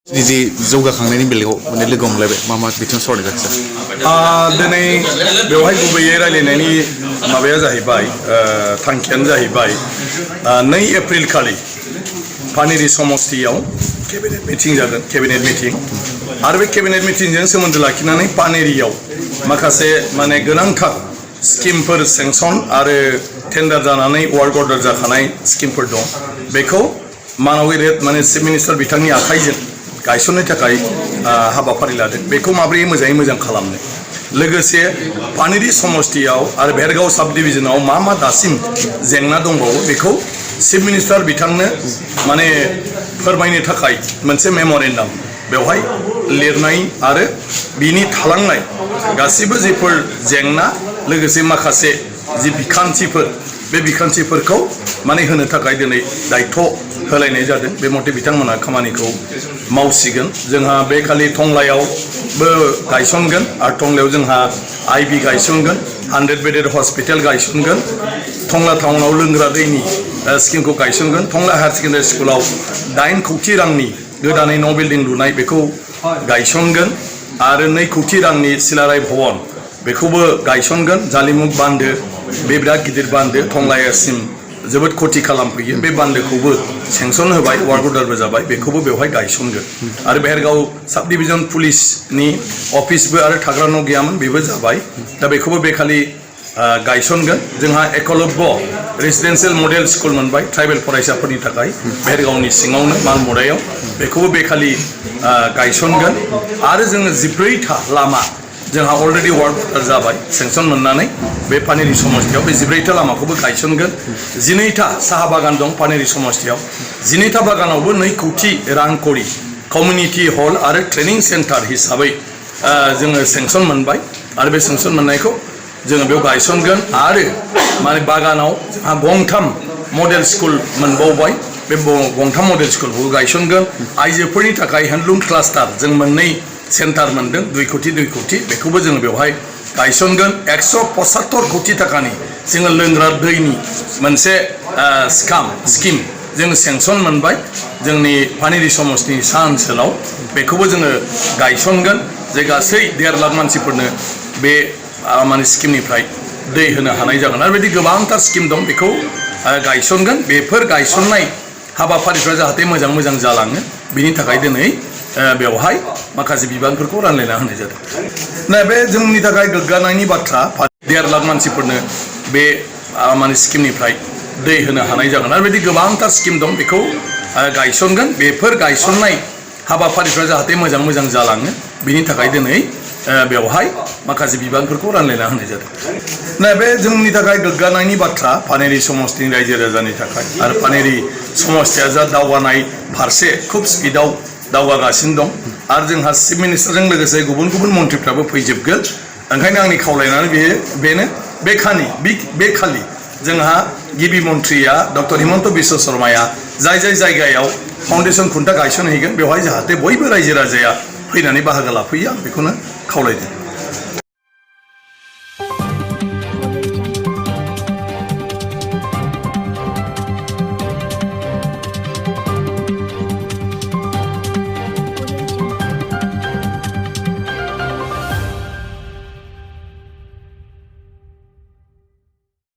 निजे जौगाखांनायनि बेलायाव माने लोगो हमलायबाय मा बिथिङाव सावरायगासिनो दिनै बेवहाय गुबैयै रायलायनायनि माबाया जाहैबाय थांखियानो जाहैबाय 2 एप्रिल खालि पानेरि समष्टियाव केबिनेट मिटिं जागोन केबिनेट मिटिं आरो बे केबिनेट मिटिंजों सोमोन्दो लाखिनानै पानेरियाव माखासे माने गोनांथार स्किमफोर सेंसन आरो टेन्डार जानानै वार्क अर्डार जाखानाय स्किमफोर दं बेखौ मानविरेट माने चिफ मिनिस्टार बिथांनि आखाइजों गायसननो थाखाय हाबाफारि लादों बेखौ माबोरै मोजाङै मोजां खालामनो लोगोसे पानेरि समष्टियाव आरो भेरगाव साब डिभिजनाव मा दासिम जेंना दंबावो बेखौ चिफ मिनिस्टार बिथांनो माने फोरमायनो थाखाय मोनसे मेम'रेन्डाम बेवहाय लिरनाय आरो बिनि थालांनाय गासिबो जिफोर जेंना लोगोसे माखासे जि बिखान्थिफोर बे बिखान्थिफोरखौ माने होनो थाखाय दिनै दायित्व होलायनाय जादों बे मथे बिथांमोना खामानिखौ मावसिगोन जोंहा बे खालि टंलायावबो गायसनगोन आरो टंलायाव जोंहा आईबी गायसनगोन 100 बेडेड हस्पिटाल गायसनगोन टंला टाउनाव लोंग्रा दैनि स्किमखौ गायसनगोन टंला हायार सेकेन्डारि स्कुलाव 8 कौटि रांनि गोदानै न' बिल्डिं लुनाय बेखौ गायसनगोन आरो 2 कौटि रांनि सिलाराय भवन बेखौबो गायसनगोन जालिमुग बान्दो बे बिराद गिदिर बान्दो टंलायासिम जोबोद खथि खालामफैयो बे बान्दोखौबो सेंसन होबाय वार्क अर्डारबो जाबाय बेखौबो बेवहाय गायसनगोन आरो भेरगाव साब डिभिजन पुलिसनि अफिसबो आरो थाग्रा न' गैयामोन बेबो जाबाय दा बेखौबो बे खालि गायसनगोन जोंहा एकलव्य रेसिडेन्सियेल मडेल स्कुल मोनबाय ट्राइबेल फरायसाफोरनि थाखाय भेरगावनि सिङावनो मालमुरायाव बेखौबो बे खालि गायसनगोन आरो जोङो 14था लामा जोंहा अलरेडि वार्क अर्डार जाबाय सेंसन मोननानै बे पानेरि समष्टियाव बे 14था लामाखौबो गायसनगोन 12था साहा बागान दं पानेरि समष्टियाव 12था बागानावबो 2 कौटि रां करि कमिउनिटि हल आरो ट्रेनिं सेन्टार हिसाबै जोङो सेंसन मोनबाय आरो बे सेंसन मोननायखौ जोङो बेयाव गायसनगोन आरो माने बागानाव जोंहा गंथाम मडेल स्कुल मोनबावबाय बे गंथाम मडेल स्कुलखौ गायसनगोन आइजोफोरनि थाखाय हेन्डलुम क्लास्टार जों मोननै सेन्टार मोनदों 2 कौटि बेखौबो जोङो बेवहाय गायसनगोन 175 कौटि थाखानि जोङो लोंग्रा दैनि मोनसे स्किम जों सेंसन मोनबाय जोंनि पानेरि समष्टिनि सा ओनसोलाव बेखौबो जोङो गायसनगोन जे गासै 1.5 लाख मानसिफोरनो बे माने स्किमनिफ्राय दै होनो हानाय जागोन आरो बेबायदि गोबांथार स्किम दं बेखौ गायसनगोन बेफोर गायसननाय हाबाफारिफ्रा जाहाथे मोजां जालाङो बिनि थाखाय दिनै बेवहाय माखासे बिबानफोरखौ रानलायना होनाय जादों दा बे जोंनि थाखाय गोग्गानायनि बाथ्रा 1.5 लाख मानसिफोरनो बे माने स्किमनिफ्राय दै होनो हानाय जागोन आरो बेबायदि गोबांथार स्किम दं बेखौ गायसनगोन बेफोर गायसननाय हाबाफारिफ्रा जाहाथे मोजां जालाङो बिनि थाखाय दिनै बेवहाय माखासे बिबानफोरखौ रानलायना होनाय जादों दा बे जोंनि थाखाय गोग्गानायनि बाथ्रा पानेरि समष्टिनि रायजो राजानि थाखाय आरो पानेरि समष्टिया जा दावगानाय फारसे खुब स्पिडआव दावगागासिनो दं आरो जोंहा चिफ मिनिस्टारजों लोगोसे गुबुन मन्थ्रिफ्राबो फैजोबगोन ओंखायनो आंनि खावलायनानै बेनो बे खालि जोंहा गिबि मन्थ्रिया डक्टर हिमन्त बिश्व शर्माया जाय जायगायाव फाउन्डेसन खुन्था गायसनहैगोन बेवहाय जाहाथे बयबो रायजो राजाया फैनानै बाहागो लाफैयो आं बेखौनो खावलायदों